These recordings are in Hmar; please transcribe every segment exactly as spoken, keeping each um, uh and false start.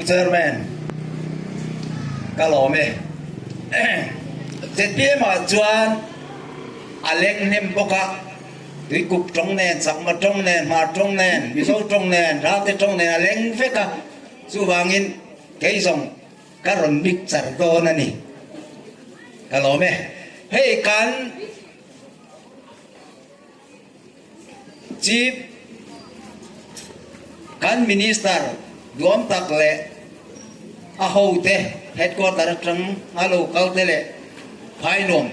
Chairman, ka lawm e. ZPM-a chuan a leng hnem bawk a, Tuikup ṭawng nen, Chakma ṭawng nen, Hmar ṭawng nen, Mizo ṭawng nen, Rate ṭawng nen a leng vek a. Chuvangin kei zawng ka rawn mik char dawn a ni. Ka lawm e. Hei kan Chief, kan Minister duam tak leh a hote, headquarter aṭanga lo kalte leh Phainuam,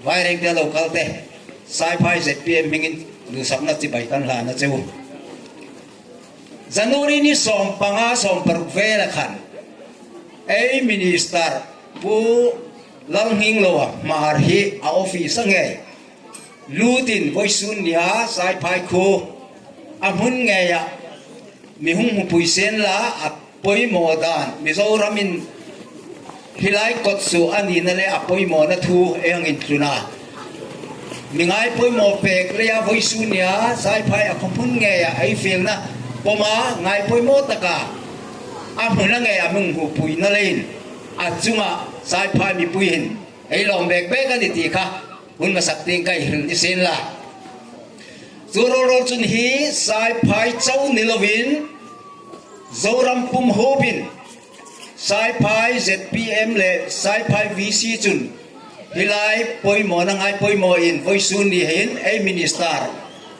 Vairengte lo kalte, Saiphai ZPM hmingin duhsakna chibai kan hlan a che u. January ni sawmpanga, sawmparuk vel a khan ei Minister Pu Lalnghinglova Hmar hi a office a ngei lutin vawisun nia Saiphai khuo a hmun ngeia mi hung hmupui sien la, a poimaw dan Mizoramin hi lai kawt suh a nina le a poimawna thu ei hang intlun a. Mi ngai poimaw pek leia vawisun nia Saiphai a khaw hmun ngeia ei fielna pawma ngai poimaw taka a hmuna ngeia mi hung hmupuina leiin a chunga Saiphai mipui hin ei lawm bek bek a ni ti kha hun hmasak tieng ka hril ni sien la. Chu ruol ruol chun hi Saiphai chau ni lovin Zoram pum hopin Saiphai ZPM le Saiphai VC chun hi lai poimawna ngai poimaw in vawisun ni hin ei Minister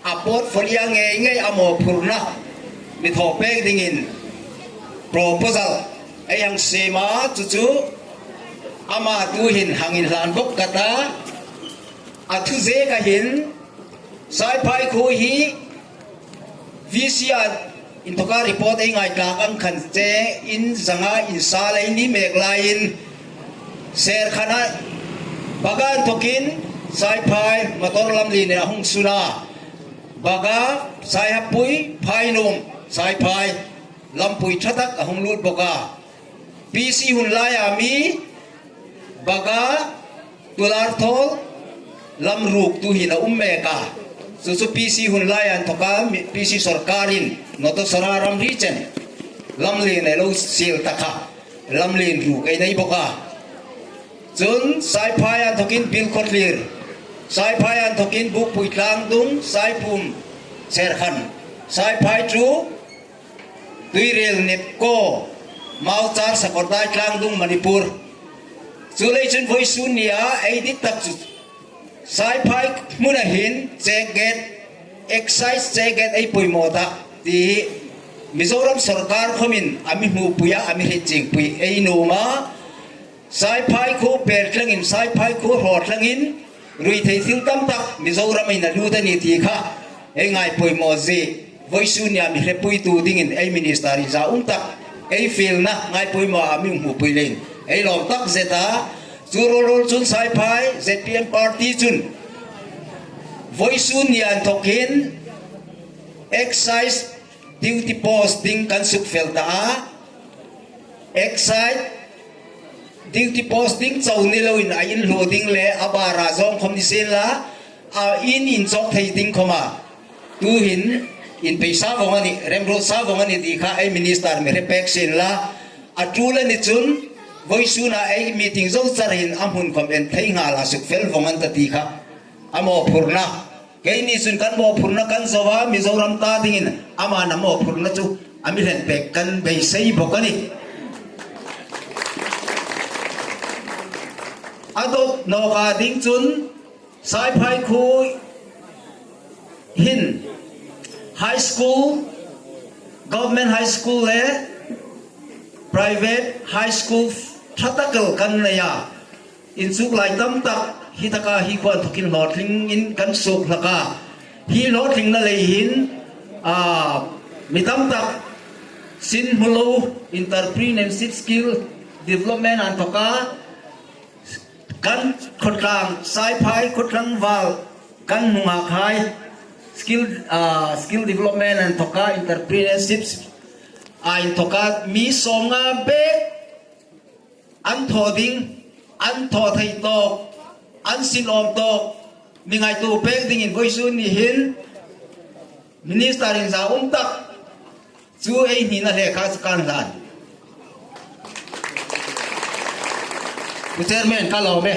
a portfolio ngei ngei a mawphurna mi thaw pek dingin proposal ei hang siem a, chu chu ama tu hin hang inhlan bawk ka ta. A thu zek a hin Saiphai khuo hi VC-a inthawka report ei ngaithlak ang khan che in zanga insa lei ni mek laiin Serkhana baga inthawkin Saiphai motor lamlien a hung sun a, baga Saihapui, Phainuam, Saiphai lampui ṭha tak a hung lut bawk a. PC hun laia mi baga Tularthawl lam ruk tu hin a um mek a. Chu chu PC hun laia inthawka mi, PC sawrkarin Nawtawsara ramri chen lamlien ei lo siel ta kha, lamlien ruk ei nei bawk a. Chun Saiphai inthawkin Bilkhawthlir, Saiphai inthawkin Bukpui Tlangdung, Saipum, Serkhan, Saiphai chu Tuirial, Nepco, Mauchar, Sakawrdai, Tlangdung, Manipur. Chu lei chun vawisun nia ei dit tak chu Saiphai hmuna hin check gate, excise check gate ei poimaw ta ti hi Mizoram sawrkar khawmin a mi hmupui a, a mi hriet chingpui ei nuom a. Saiphai khuo per tlangin, Saiphai khuo hraw tlangin, rui thei thil tam tak Mizoramin a lut a ni ti kha ei ngai poimaw zie. Vawisun nia mi hrepuitu dingin ei Minister inzaum tak ei fielna ngai poimaw a mi hmupui leiin ei lawm tak zet a. Chu ruol ruol chun Saiphai ZPM party chun vawisun nia inthawkin excise duty post ding kan sukfel ta a. Excise duty post ding chau ni loin a in hluo ding le a bara zawng khawm ni sien la, a in inchawk thei ding khawma tu hin inpeisa vawng a ni, remruot sa vawng a ni ti kha ei Minister mi hre pek sien la. A tul a ni chun vawisuna ei meeting zo char hin a hmun khawm en thei nghal a sukfel vawng an ta ti kha a mawphurna. Keini chun kan mawphurna kan zo a, Mizoram ta dingin ama na mawphurna chu a mi hlen pek kan beisei bawk a ni. A dawt nawka ding chun Saiphai khuo hin high school, government high school le private high school ṭha tak el kan nei a. Inchuk lai tam tak hi taka hi khuo inthawkin hlawtlingin kan suok hlak a. Hi hlawtlingna lei hin, a, mi tam tak sin hmu lo, entrepreneurship skill development a inthawka kan khawtlang, Saiphai khawtlang val kan hnunga khai skill, a, skill development a inthawka entrepreneurship a inthawka mi sawmnga bek an thaw ding, an thaw thei tawk, an sin awm tawk, mi ngaituo pek dingin vawisun ni hin Minister inzaum tak chu ei hnina hle kha chu kan hlan. Chairman ka lawm e.